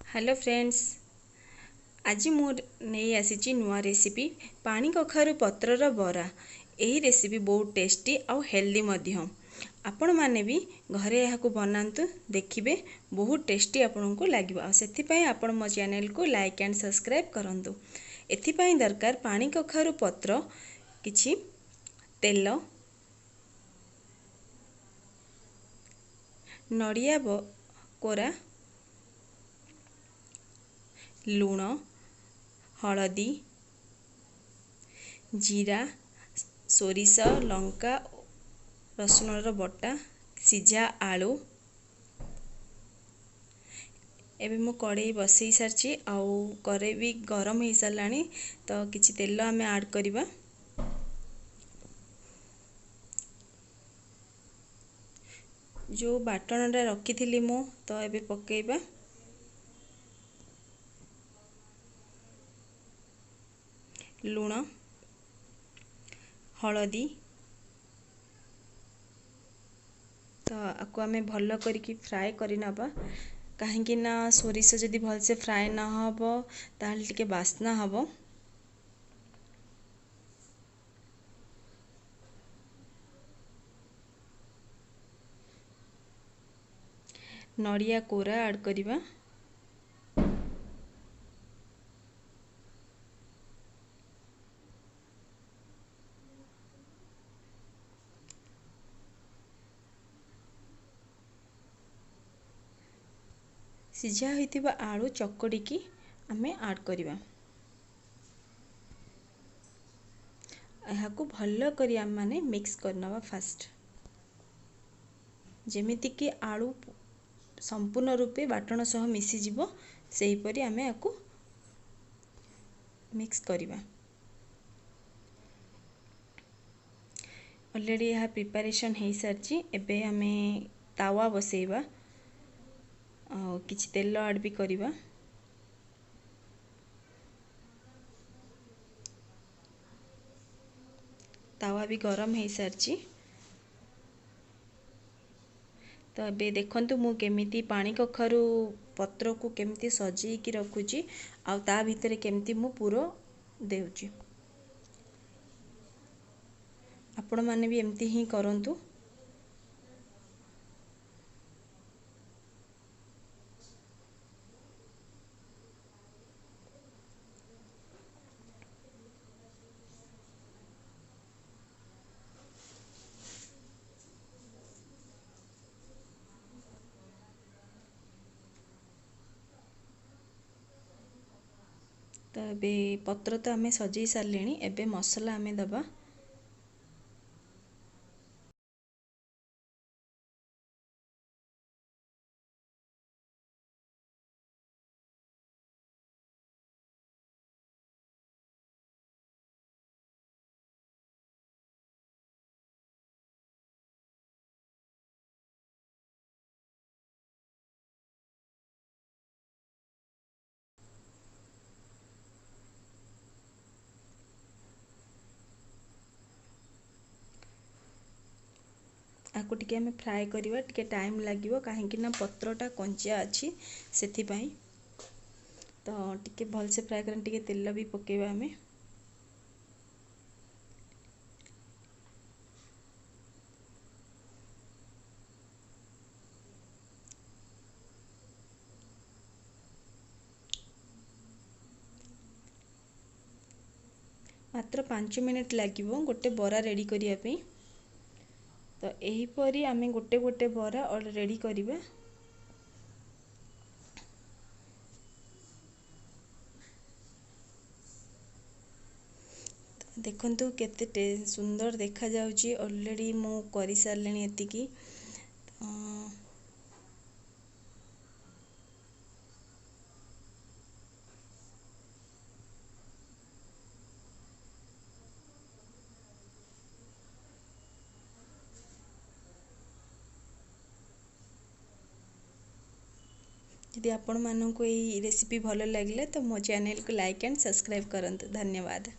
Hello friends, ଆଜି ମୁଁ ନେଇ ଆସିଛି ନୂଆ ରେସିପି, ପାଣି କଖାରୁ ପତ୍ରର ବରା। ଏହି ରେସିପି ବହୁତ ଟେଷ୍ଟି ଆଉ ହେଲ୍ଦି ମଧ୍ୟ। ଆପଣମାନେ ବି ଘରେ ଏହାକୁ ବନାନ୍ତୁ, ଦେଖିବେ ବହୁତ ଟେଷ୍ଟି ଆପଣଙ୍କୁ ଲାଗିବ। ଆଉ ସେଥିପାଇଁ ଆପଣ ମୋ ଚ୍ୟାନେଲକୁ ଲାଇକ୍ ଆଣ୍ଡ ସବସ୍କ୍ରାଇବ୍ କରନ୍ତୁ। ଏଥିପାଇଁ ଦରକାର ପାଣି କଖାରୁ ପତ୍ର, କିଛି ତେଲ, ନଡ଼ିଆ କୋରା, ଲୁଣ, ହଳଦୀ, ଜିରା, ସୋରିଷ, ଲଙ୍କା, ରସୁଣର ବଟା, ସିଝା ଆଳୁ। ଏବେ ମୁଁ କଡ଼େଇ ବସେଇ ସାରିଛି ଆଉ କଡ଼େଇ ବି ଗରମ ହେଇସାରିଲାଣି, ତ କିଛି ତେଲ ଆମେ ଆଡ଼୍ କରିବା। ଯେଉଁ ବାଟଣଟା ରଖିଥିଲି ମୁଁ, ତ ଏବେ ପକାଇବା। ଲୁଣ, ହଳଦୀ, ତ ଆକୁ ଆମେ ଭଲ କରିକି ଫ୍ରାଏ କରିନେବା, କାହିଁକି ନା ସୋରିଷ ଯଦି ଭଲସେ ଫ୍ରାଏ ନ ହେବ ତାହେଲେ ଟିକେ ବାସ୍ନା ହେବ। ନଡ଼ିଆ କୋରା ଆଡ଼୍ କରିବା। ସିଝା ହୋଇଥିବା ଆଳୁ ଚକଡ଼ିକି ଆମେ ଆଡ଼୍ କରିବା। ଏହାକୁ ଭଲ କରି ଆମେମାନେ ମିକ୍ସ କରିନେବା ଫାଷ୍ଟ, ଯେମିତିକି ଆଳୁ ସମ୍ପୂର୍ଣ୍ଣ ରୂପେ ବାଟଣ ସହ ମିଶିଯିବ, ସେହିପରି ଆମେ ଏହାକୁ ମିକ୍ସ କରିବା। ଅଲରେଡ଼ି ଏହା ପ୍ରିପାରେସନ୍ ହେଇସାରିଛି। ଏବେ ଆମେ ତାୱା ବସେଇବା ଆଉ କିଛି ତେଲ ଆଡ଼୍ ବି କରିବା। ତାୱା ବି ଗରମ ହେଇସାରିଛି। ତ ଏବେ ଦେଖନ୍ତୁ ମୁଁ କେମିତି ପାଣି କଖାରୁ ପତ୍ରକୁ କେମିତି ସଜେଇକି ରଖୁଛି ଆଉ ତା ଭିତରେ କେମିତି ମୁଁ ପୁର ଦେଉଛି। ଆପଣମାନେ ବି ଏମିତି ହିଁ କରନ୍ତୁ। ତ ଏବେ ପତ୍ର ତ ଆମେ ସଜେଇ ସାରିଲେଣି, ଏବେ ମସଲା ଆମେ ଦେବା। ଆକୁ ଟିକେ ଆମେ ଫ୍ରାଏ କରିବା, ଟିକେ ଟାଇମ୍ ଲାଗିବ, କାହିଁକି ନା ପତ୍ରଟା କଞ୍ଚା ଅଛି ସେଥିପାଇଁ। ତ ଟିକେ ଭଲସେ ଫ୍ରାଏ କରିବା, ଟିକେ ତେଲ ବି ପକାଇବା ଆମେ। ମାତ୍ର 5 ମିନିଟ୍ ଲାଗିବ ଗୋଟେ ବରା ରେଡ଼ି କରିବା ପାଇଁ। ତ ଏହିପରି ଆମେ ଗୋଟେ ଗୋଟେ ବରା ରେଡ଼ି କରିବା। ଦେଖନ୍ତୁ କେତେ ସୁନ୍ଦର ଦେଖାଯାଉଛି। ଅଲରେଡ଼ି ମୁଁ କରିସାରିଲିଣି ଏତିକି। ଯଦି ଆପଣମାନଙ୍କୁ ଏଇ ରେସିପି ଭଲ ଲାଗିଲା ତ ମୋ ଚ୍ୟାନେଲକୁ ଲାଇକ୍ ଆଣ୍ଡ ସବସ୍କ୍ରାଇବ୍ କରନ୍ତୁ। ଧନ୍ୟବାଦ।